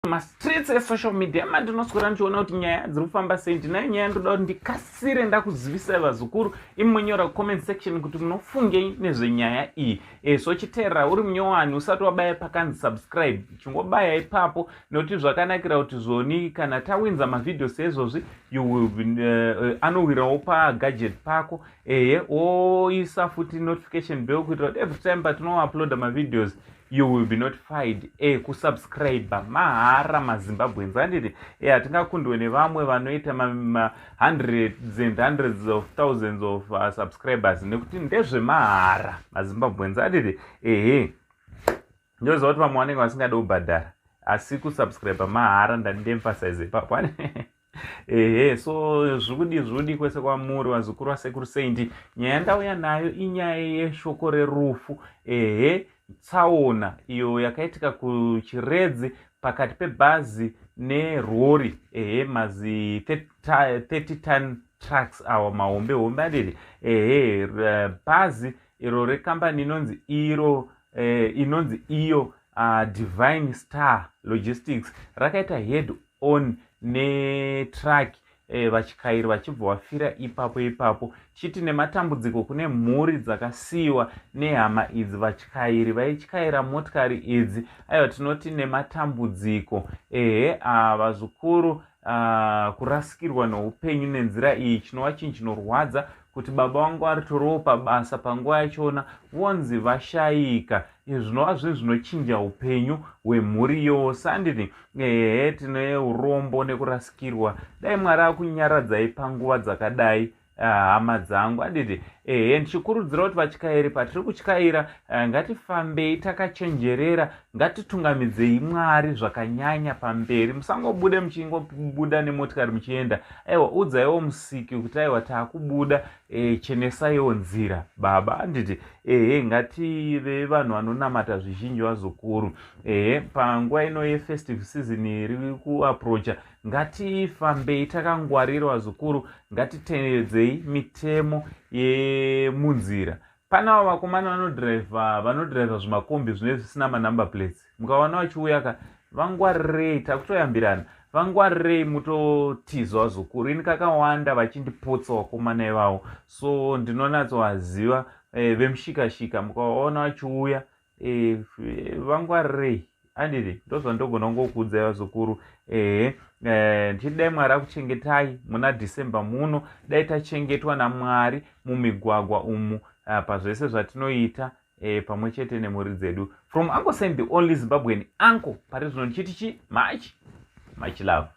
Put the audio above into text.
Mastreets esocial media mandinoswera ndichiona kuti nyaya dziri kufamba sei. Ndinayo nyaya, ndoda kuti ndikasire ndakuzivisai vazukuru. Imi munyora kucomment section kuti munofungei nezvenyaya iyi. So chiteerera uri munyowani, usati wabaya pakanzi subscribe, chingobaya ipapo, nekuti zvakanakira kuti zvoni kana tawinza mavhidhiyo seizvozvi, you will be, anowirawo pagadget pako. Ehe, woisa futi notification bell kuitira kuti every time patinouploada mavideos, you will be notified. Kusubscribe mahara, maZimbabweans, handiti? Hatingakundwe nevamwe vanoita ma hundreds and hundreds of thousands of subscribers, nekuti ndezvemahara, maZimbabweans, handiti? Ehe, ndoziva kuti vamwe vanenge vasingadi kubhadhara, asi kusubscribe mahara. Ndandiemphasize ipapo. Ehe, so zvekudi zvudi kwese kwamuri, vazukuru vaSekuru Saint. Nyaya ndauya nayo inyaya yeshoko rerufu. Ehe, tsaona iyo yakaitika kuChiredzi pakati pebhazi nerori. Ehe, mazi 30 ton trucks awa mahombe hombe, adidi? Ehe, bhazi iro rekambani inonzi iro inonzi iyo Divine Star Logistics rakaita head on netruck, vatyairi vachibva vafira ipapo ipapo. Chiti nematambudziko kune mhuri dzakasiyiwa nehama idzi, vatyairi vaityaira motikari idzi. Aiwa, tinoti nematambudziko. Ehe, vazukuru, kurasikirwa neupenyu nenzira iyi chinova chinhu chinorwadza, kuti baba vangu varitoriwo pabasa panguva yachona vonzi vashayika. Izvi zvinova zvinhu zvinochinja upenyu hwemhuri yose, handiti? Ehe, tine urombo nekurasikirwa. Dai Mwari akunyaradzai panguva dzakadai, hama dzangu, handiti? Ehe, ndichikurudzira kuti vatyairi, patiri kutyaira, ngatifambei takachenjerera, ngatitungamidzei Mwari zvakanyanya pamberi. Musangobude muchingobuda nemotikari muchienda. Aiwa, udzaiwo Musiki kuti aiwa, taakubuda, chenesaiwo nzira, baba, handiti? Ehe, ngative vanhu vanonamata zvizhinji, vazukuru. Ehe, panguva ino yefestive season iri kuapproacha, ngatifambei takangwarira, vazukuru. Ngatitevedzei mitemo yemunzira. Panavo vakomana vanodhiraivha zvimakombi zvinenge zvisina manumber plates, mukaona vachiuya ka, vangwarirei. Takutoyambirana, vangwarirei, mutotizwa, vazukuru. Ini kakawanda vachindipotsa vakomana ivavo, so ndinonatsovaziva. Vemushikashika, mukaona vachiuya, vangwarirei, handiti? Ndozvandogona kungokuudzai, vazukuru. Ehe, ndichiti dai Mwari akuchengetai muna December muno. Dai tachengetwa naMwari mumigwagwa umu, pazvese zvatinoita, pamwe chete nemhuri dzedu. From Uncle Saint, the only Zimbabwean uncle pari zvino, ndichiti chi much much love.